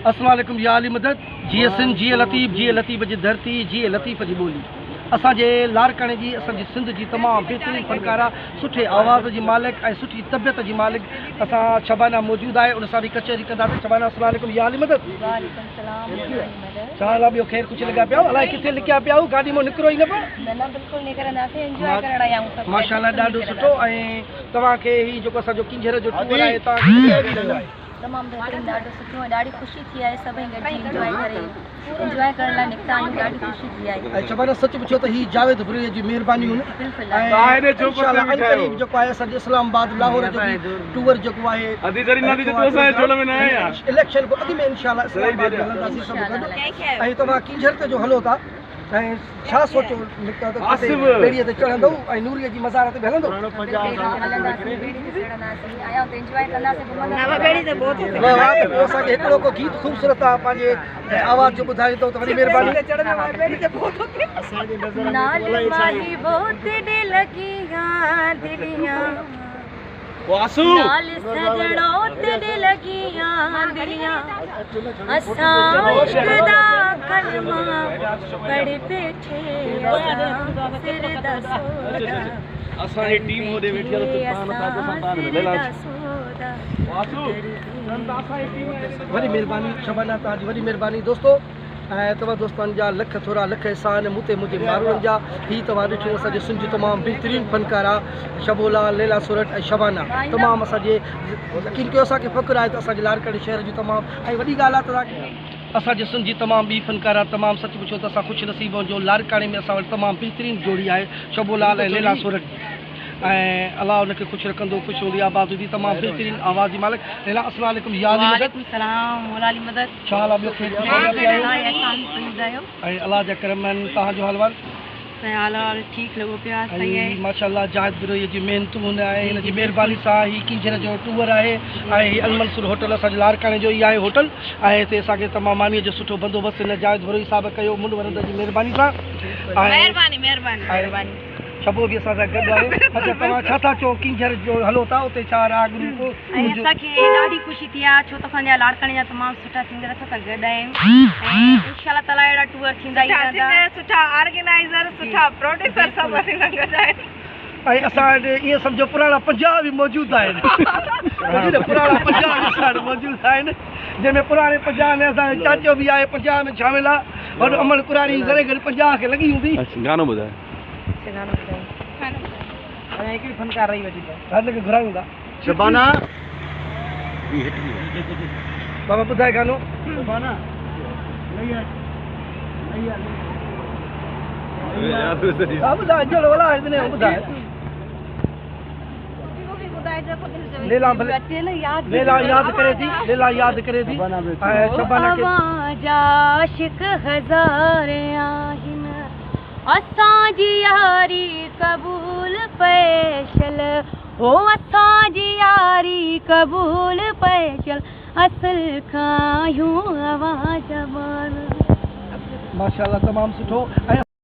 अस्सलाम वालेकुम या अली मदद। जीअ सिंध, जीअ लतीफ़, जीअ लतीफ़ जी धरती, जीअ लतीफ़ जी ॿोली। असांजे लाड़काणे जी, असांजी सिंध जी तमामु बहितरीन फनकारा, सुठे आवाज़ जी मालिक ऐं सुठी तबियत जी मालिक असां शबाना मौजूदु आहे, उन सां बि कचहरी कंदासीं। शबाना अस्सलाम वालेकुम या अली मदद। वालेकुम सलाम। छा हाल आहे? ॿियो ख़ैर कुझु लॻा पिया? अलाए किथे लिकिया पिया आहियो? गाॾी मां निकिरो ई न पियो। न न, बिल्कुलु निकिरंदासीं, एंजॉय करण आया आहियूं सभु। माशाअल्लाह, ॾाढो सुठो। ऐं तव्हांखे हीउ जेको असांजो कींझर जो टूर आहे, तव्हांखे कहिड़ो लॻो आहे? तमामु बहितरीन, ॾाढो सुठो ऐं ॾाढी ख़ुशी थी आहे। सभई गॾिजी एंजॉय करे एंजॉय करण लाइ निकिता आहियूं, ॾाढी ख़ुशी थी आहे। ऐं शबाना सच पुछो त हीउ जावेद बुरेई जी महिरबानी हुन। बिल्कुलु। ऐं इंशाअल्लाह अनक़रीब जेको आहे असांजे इस्लामाबाद, लाहौर जो बि टूर जेको आहे, इलेक्शन खां अॻु में इंशाअल्लाह इस्लामाबाद में हलंदासीं सभु गॾु। ऐं तव्हां कींझर ते जो हलो था, ऐं छा सोचो निकिता त किथे ॿेड़ीअ ते चढ़ंदो ऐं नूरीअ जी मज़ार ते बि हलंदो? हलंदासीं, ॿेड़ी ते चढ़ंदासीं, आया त एंजॉय कंदासीं, घुमंदासीं। वाह वाह! त पोइ असांखे हिकिड़ो को गीत ख़ूबसूरत तव्हां पंहिंजे आवाज़ जो ॿुधाईंदो त वॾी महिरबानी। नाल माही बहुत लगियां दिलियां, नाल सजणो तेरे लगियां दिलियां, असां इश्क दा कलमा पढ़ बैठे, असां सिर दा सौदा। असां टीम होॾे वेठी आहे। असां सिर दा सौदा। वॾी महिरबानी शबाना, तव्हांजी वॾी महिरबानी। दोस्तो, ऐं तव्हां दोस्तनि जा लख थोरा, लख अहसान मूं ते मुंहिंजे माण्हुनि जा। हीअ तव्हां ॾिठो असांजे सिंध जी तमामु बहितरीन फनकारा शबोला, लैला सोरठ ऐं शबाना। तमामु असांजे यकीन कयो असांखे फ़ख्रु आहे त असांजे लाड़काणे शहर जूं तमामु, ऐं वॾी ॻाल्हि आहे त असांजे सिंध जी तमामु ॿी फनकारा तमामु, सच पुछो त असां ख़ुशि नसीब आहियूं जो लाड़काणे में असां वटि तमामु बहितरीन जोड़ी आहे शबोलाल ऐं लैला सोरठ। ऐं अलाह हुनखे ख़ुशि रखंदो, ख़ुशि हूंदी, आबाद हूंदी। तमामु बहितरीन आवाज़ जी मालिक लैला, अस्सलाम वालेकुम या अली मदद। वालेकुम सलाम, मौला अली मदद। छा हाल आहे? ॿियो ख़ैर ख़ुशि लॻा पिया आहियो? अहसान, ॿुधायो। ऐं अलाह जा करम आहिनि। तव्हांजो हाल वाल? हाल वाल ठीक लॻो पियो आहे, सही आहे। ऐं माशाअल्लाह जाहिद बिरोई जी महिनतूं आहे, हिन जी महिरबानी सां ही कींझर जो टूर आहे। ऐं हीउ अलमंसूर होटल असांजे लाड़काणे जो ई आहे होटल, ऐं हिते असांखे तमामु मानीअ जो सुठो बंदोबस्तु हिन जाहिद बिरोई साहिब कयो मुंड वरंद जी महिरबानी सां। महिरबानी, महिरबानी, महिरबानी। शबो बि असां सां गॾु आहे। अच्छा, तव्हां छा था चओ? कींझर जो हलो था, उते छा राग रूप? ऐं असांखे ॾाढी ख़ुशी थी आहे, छो त असांजा लाड़काणे जा तमामु सुठा सिंगर असां सां गॾु आहिनि ऐं इंशा ताला अहिड़ा टूर थींदा ई रहंदा। सुठा ऑर्गेनाइज़र, सुठा प्रोड्यूसर सभु असां सां गॾु आहिनि। ऐं असां वटि ईअं सम्झो पुराणा 50 बि मौजूदु आहिनि, सम्झी न, पुराणा 50 बि असां वटि मौजूदु आहिनि, जंहिंमें पुराणे 50 में असांजो चाचो बि आहे, 50 में शामिल आहे। वॾो अमल कुरारी ज़रे घटि 50 खे लॻी हूंदी। गानो ॿुधाए। हन खे घुरायूं था। शबाना। बाबा, ॿुधाए गानो। हा, ॿुधाए जहिड़ो वला ॿुधाए। लैला भले लैला यादि करे थी, लैला यादि करे थी ऐं शबाना खे। अवां जा आशिक हज़ार आहिनि, असांजी यारी क़बूल पेशल हो, असांजी यारी क़बूल पेशल, असल खां आहियूं अवां जा ॿार। माशाअल्लाह, तमामु सुठो। ऐं